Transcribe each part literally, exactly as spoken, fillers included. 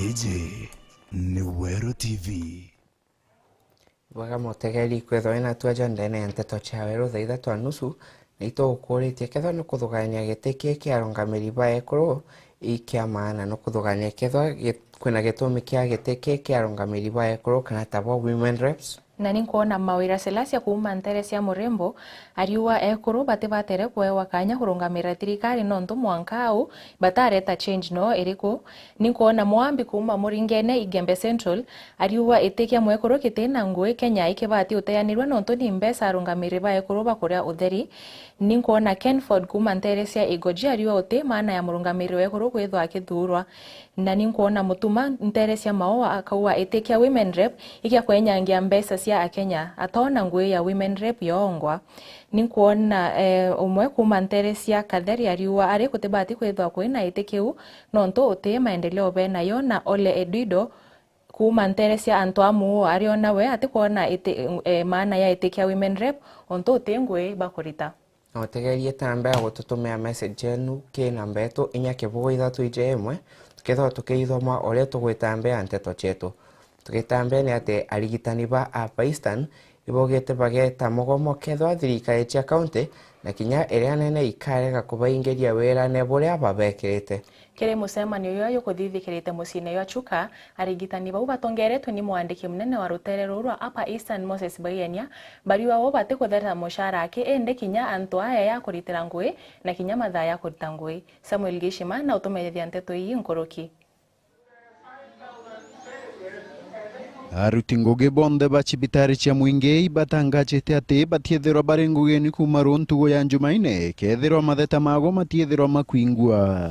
Iji ni Weru T V. Bwega mutegeri, kwithwa wina tuaja ndene ya nteto cia Weru thaa ithatu na nusu, na itugukuritie kethwa ni kuthugania giti kii kia arungamiri ba ekuru i kia maana, ni kuthugania kethwa gi-, kwina gitumi kia giti kii kia arungamiri ba ekuru kana tabo women reps. Na ni nkwona Mawira Selasia kuuma nteere cia Murembo ariuga ekuru batibatere kuewa kanya kurungamira thirikari nontu mwanka au batareta change no iriku. Ni nkwona Mwambi kuuma Muringene Igembe Central ariuga iti kia mwekuru kitina ngui Kenya ikibati uteanirua nontu ni mbeca arungamiri ba ekuru bakuria utheri. Ni nkwona Kenford kuuma nteere cia Igoji ariuga uti maana ya murungamiri wa ekuru kwithwa akithuurwa. Na ni nkwona Mutuma nteere cia Maua akauga iti kia women rep ikia kwenyangia mbeca cia Akenya, atona ngui ya women rep yoongwa. Ni nkwona, eh, umwe kuuma nteere cia Katheri ariuga ari kutibati kwithwa kwina iti kiu nontu uti maendeleo benayo, na Ole Edwido kuuma nteere cia antu a Muo ariona we atikwona iti, eh, maana ya iti kia women rep ontu uti ngui bakurita. Na utegerie ta mbea gututumira message yenu ki namba yetu inya kibugu ithatu ija imwe, tukethirwa tukiithoma uria tugwitambia nteto cietu. Tugitambia ni ati arigitani ba Upper Eastern ibaugite bageta mugomo kethirwa thirikari cia kaunti na kinya iria nene ikarega kubaingiria wirane buria babekirite. Kiri mucemanio jwa jukuthithikirite muciine jwa Chuka, arigitani bau batongeretwe ni mwandiki munene wa rutere ruu rwa Upper Eastern Moses Baiyenia, bariuga bo batikuthera mucara aki, indi kinya antu aya ya kuritira ngui na kinya mathaa ya kurita ngui. Samuel Gishima na utumenyithia nteto ii nkuruki. Aruti ngugi bonthe ba cibitari cia mwingi ibatangajite ati batiethirwa bari ngugini kuuma ruu ntugu ya Njumaine, kethirwa matheta mago matiethirwa makwingua.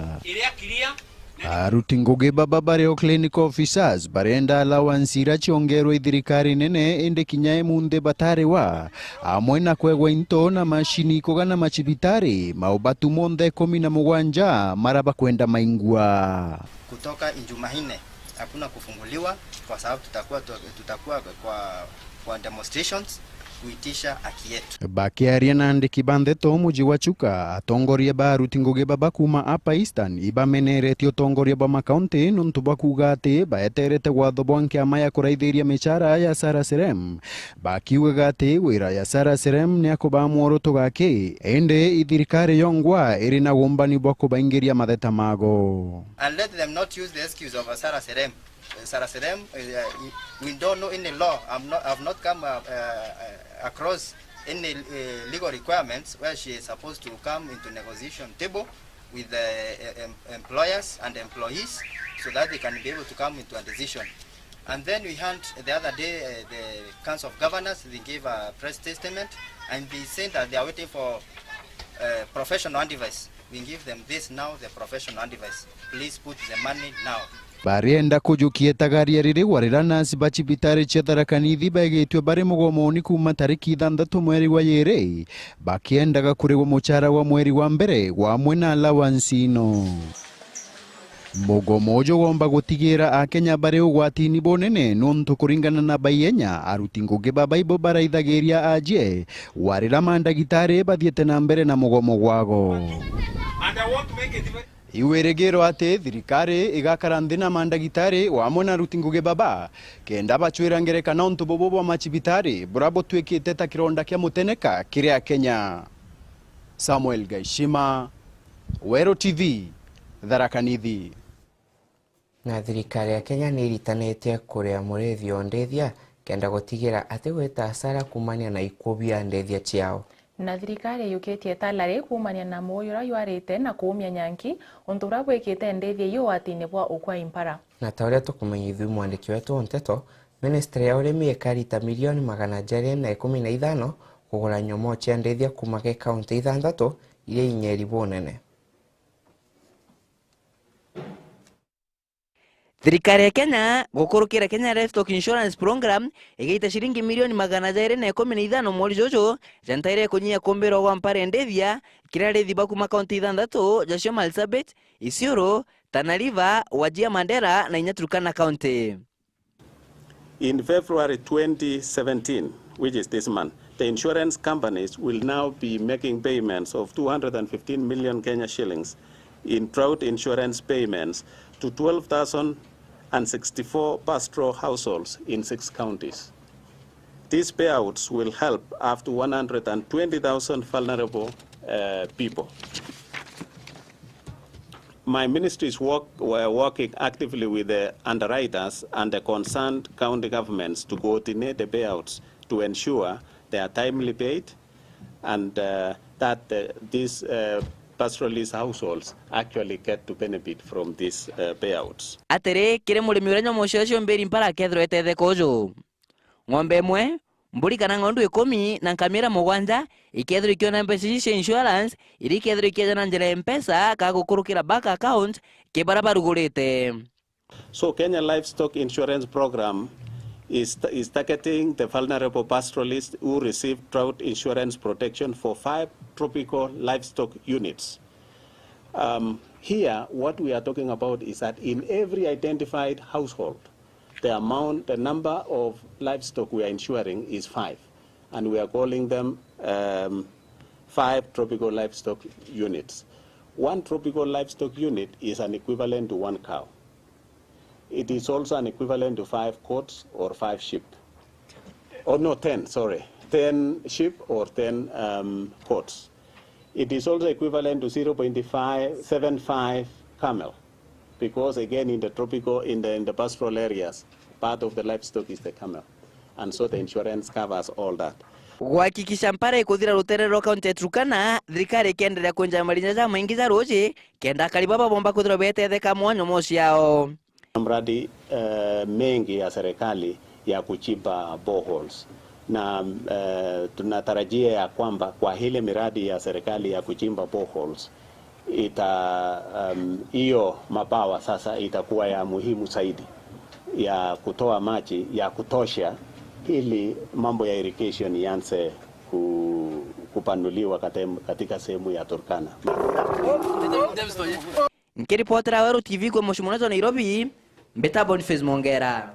Aruti ngugi baba bari o clinical officers barenda allowance iria ciongerwe i thirikari nene, indi kinya imunthi batariwa, amwe na kwegwa into na mashini kugana macibitari, maubatu monthe ikumi na mugwanja mara bakwenda maingua. Kutoka Jumanne hakuna kufunguliwa kwa sababu tutakuwa tu-, tutakuwa kwa, kwa demonstrations kuitisha haki yetu. Bakiaria na andiki ba ndeto muji wa Chuka, atongoria ba aruti ngugi baba kuuma Upper Eastern ibameneretie utongoria bwa makaunti nontu bwa kuuga ati baeterete watho bwa nkiama ya kuraithiria micara ya Sara Serem. Bakiugaga ati wira ya Sara Serem ni akubaa mworoto gaki, indi i thirikari yongwa iri na gumbani bwa kubaingiria matheta mago. And let them not use the excuse of Sara Serem. Sara Serem, uh, we don't know any law. I'm not, I've not come, uh, uh, across any, uh, legal requirements where she is supposed to come into negotiation table with the, uh, em-, employers and employees so that they can be able to come into a decision. And then we had the other day, uh, the Council of Governors, they gave a press statement and they said that they are waiting for, uh, professional advice. We give them this now, the professional advice. Please put the money now. Barienda kujukia itagaria riri gwarira nasi ba cibitari cia Tharaka Nithi baigitue bari mugomoni kuuma tariki ithanthatu mweri wa yiri, bakiendaga kurigwa mucara wa mweri wa mbere, wamwe na allowance ino. Mugomo uju gomba gutigira Akenya bari ugwatini bunene, nontu kuringana na Baiyenya, aruti ngugi baba ibo baraithagiria ajie, gwarira mandagitari bathiete na mbere na mugomo gwago. Iwirigiro ati thirikari igakara nthi na mandagitari wamwe na aruti ngugi baba, kenda bacwira ngerekano untu bubu bwa macibitari buria butwikite ta kironda kia muteneka kiri Akenya. Samuel Gaishima, Weru T V, Tharaka Nithi. Na thirikari ya Kenya ni iritanitie kuria murithi o ndithia kenda gutigira ati gwita asara kumania na ikuu bia ndithia ciao. Na thirikari yukitie tala ri kumania na muu uria ywarite na kuumia nyanki, untu uria bwikite ndithia iyo ugwatini bwa ukua impara. Na ta uria tukumenyithua mwandiki wetu wa nteto, ministry ya urimi ikarita milioni magana jeri na ikumi na ithano kugura nyomoo cia ndithia kuma gi kaunti ithanthatu iria inyeri bunene. Thirikari ya Kenya, gukurukira Kenya Livestock Insurance Program, igaita ciringi milioni magana jairi na ikumi na ithano mweri juju, ja ntaire ya kunyia kumbirwa gwa mpara ndithia, kiri arithi ba kuma kaunti ithanthatu, jacio Marsabit, Isiolo, Tana River, Wajir, Mandera na inya Turkana County. In February twenty seventeen, which is this month, the insurance companies will now be making payments of two hundred and fifteen million Kenya shillings in drought insurance payments to twelve thousand and sixty-four pastoral households in six counties. These payouts will help up to one hundred and twenty thousand vulnerable, uh, people. My ministry is work, we're working actively with the underwriters and the concerned county governments to coordinate the payouts to ensure they are timely paid and, uh, that the, these, uh, pastoralist households actually get to benefit from these, uh, payouts. Atiri, kiri murimi uria nyomo cio ciumbiri mpara akethirwa etetheka uju. Ng'ombe imwe, mburi kana ng'ondu ikumi na nkamira mugwanja ikethirwa ikiona mbeca ici cia insurance, iria ikethirwa ikieja na njira ya Mpesa ka gukurukira bank account ki baria barugurite. So Kenya Livestock Insurance Program is, is targeting the vulnerable pastoralists who receive drought insurance protection for five tropical livestock units. Um, here, what we are talking about is that in every identified household, the amount, the number of livestock we are insuring is five, and we are calling them, um, five tropical livestock units. One tropical livestock unit is an equivalent to one cow. It is also an equivalent to five goats or five sheep. Oh, no, ten, sorry. Ten sheep or ten, um, goats. It is also equivalent to zero point five seven five camel, because again, in the tropical, in the, in the pastoral areas, part of the livestock is the camel. And so the insurance covers all that. Guhakikisha mpara ikuthira rutere rwa kaunti ya Turkana, thirikari ikienderea kwinja marinya jamaingi ja ruuji, kenda akari baba bomba kwithirwa betetheka mwa nyomo ciao. Miradi, eh, mengi ya serikali ya kuchimba boreholes. Na, eh, tunatarajia ya kwamba kwa ile miradi ya serikali ya kuchimba boreholes, ita, um, hiyo mabawa sasa itakuwa ya muhimu zaidi ya kutoa maji ya kutosha ili mambo ya irrigation ianze ku-, kupanuliwa kate-, katika sehemu ya Turkana. Nkiripotera Weru T V kwa mucii munene jwa Nairobi, mbita Boniface Mongera.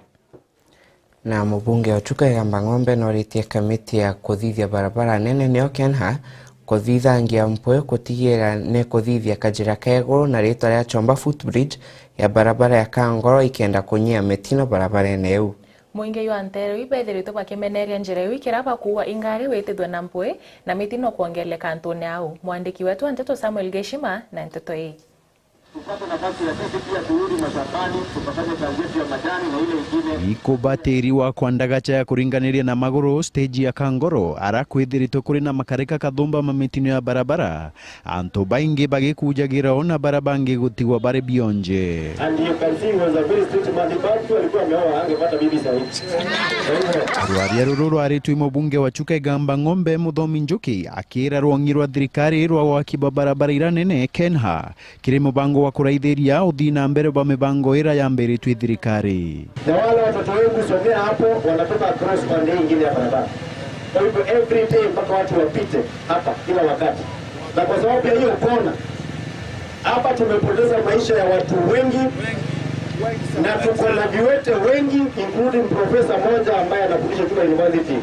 Na mubunge wa Chuka Igamba Ng'ombe noritie kamiti ya kuthithia barabara nene niyo KENHA kuthithangia mpwi kutigira ni kuthithia kajira ka iguru na ritwa ria Chomba Footbridge ya barabara ya Kangoro ikenda kunyia mitino barabarene iu. Muingi jwa nteere iu bethiritwe bakimeneria njira iu ikira bakuua ingari witithwe na mpwi na mitino kwongereka antune au. Mwandiki wetu wa nteto Samuel Geshima na nteto ii. Tupate nafasi ya sisi pia kurudi mashambani, tukafanye kazi yetu ya majani na ile ingine. Ikubatiri wa kwa ndagacha ya kuringaniria na maguru stage ya Kangoro, ara kwithiritwe kuri na makarika kathumba ma mitino ya barabara, antu baingi bagikujagira ona bara bangi gutigwa bari bionje. And you can see he was a very street man. Ni bado tu alikuwa ameoa, angepata bibi sahi. Kwa hivyo rwaria ruru rwaritwe mubunge wa Chuka Igamba Ng'ombe Muthomi Njuki akira rwong'i rwa thirikari rwa waki bwa barabara ira nene KENHA kiri mubango wa kuraithiria uthii na mbere bwa mibango ira yambiritwe i thirikari. Na wale watoto wengi husomea hapo, wanatoka across pande hii ingine ya barabara. Kwa hivyo every day mpaka watu wapite hapa kila wakati. Na kwa sababu ya hiyo kona, hapa tumepoteza maisha ya watu wengi, na tuko na viwete wengi, including profesa moja ambaye anafundisha Chuka University.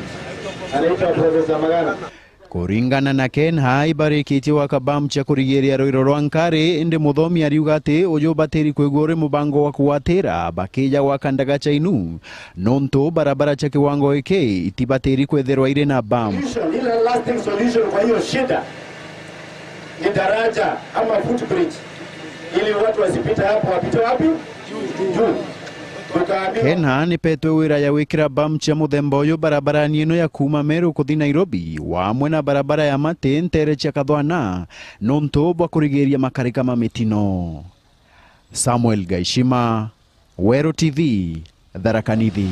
Anaitwa Profesa Magana. Kuringana na KENHA, ibarikitie gwaka bump cia kurigiria rwiro rwa nkari, indi Muthomi ariuga ati uju ubatiri kwigua uri mubango wa kugwatira bakija gwaka ndagacha inu, nontu barabara cia kiwango giki itibatiri kwithirwa iri na bump. Solution, ile lasting solution kwa hiyo shida ni daraja ama footbridge, ili watu wasipite hapo, wapite wapi? Juu. Tukaambiwa KENHA nipetwe wira ya gwikira bump cia muthemba uyu barabarani ino ya kuuma Meru kuthi Nairobi, wamwe na barabara ya mati ntere cia Kathwana, nontu bwa kurigiria makarika ma mitino. Samuel Gaishima, Weru T V, Tharaka Nithi.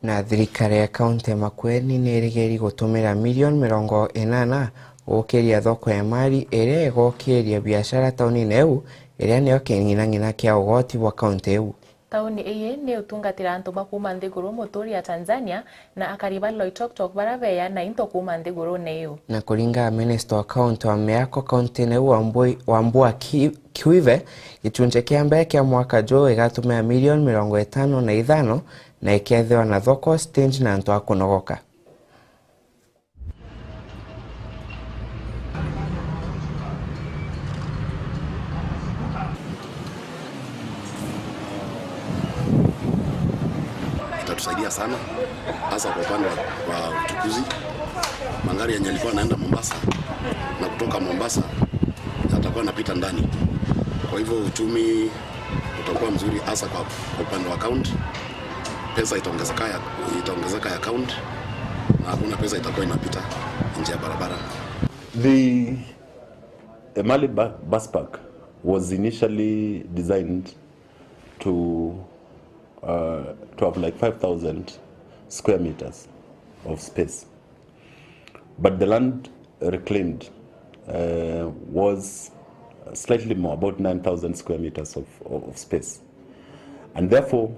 Na thirikari ya kaunti ya Makueni ni irigeri gutumira milioni mirongo inana gukiria thoko ya mali iria igukiria biashara taunine iu, iria niyo king'inang'ina kia ugoti bwa kaunti iu. Tauni ii ni utungatira antu ba kuuma nthiguru muturi ya Tanzania na akari ba Loitoktok baria beeana into kuuma nthigurune iu. Na kuringana na minista wa kaunti wa miako kauntine iu Wambui-, Wambua Ki-, Kiwive, gichunchi kia mbere kia mwaka juu igatumira milioni mirongo itano na ithano na ikethirwa na thoko, stage na antu a kunogoka. Saidia sana, hasa kwa upande wa, wa uchukuzi. Magari yenye yalikuwa yanaenda Mombasa na kutoka Mombasa yatakuwa yanapita ndani. Kwa hivyo uchumi utakuwa mzuri, hasa kwa, kwa upande wa county. Pesa itaongezeka ya, itaongezeka ya county, na hakuna pesa itakuwa inapita nje ya barabara. The Emali bu-, bus park was initially designed to, uh, to have, like, five thousand square meters of space. But the land reclaimed, uh, was slightly more, about nine thousand square meters of, of, of space. And therefore,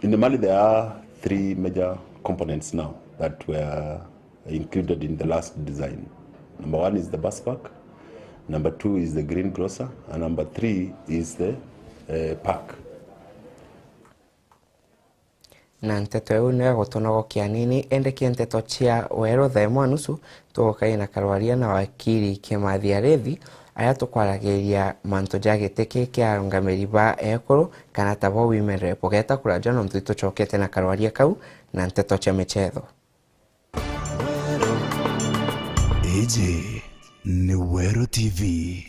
in Emali, there are three major components now that were included in the last design. Number one is the bus park, number two is the greengrocer, and number three is the, uh, park. Na nteto iu niyo gutunogokia anini, indi ki nteto cia weru thaa imwe nusu, tugukagia na karwaria na wakiri Kimathi Arithi, aria tukwaragiria mantu ja giti ki kia arungamiri ba ekuru, kana tabo women rep. Ugeta kuraja nontu itucokete na karwaria kau na nteto cia michetho. Iji ni Weru T V.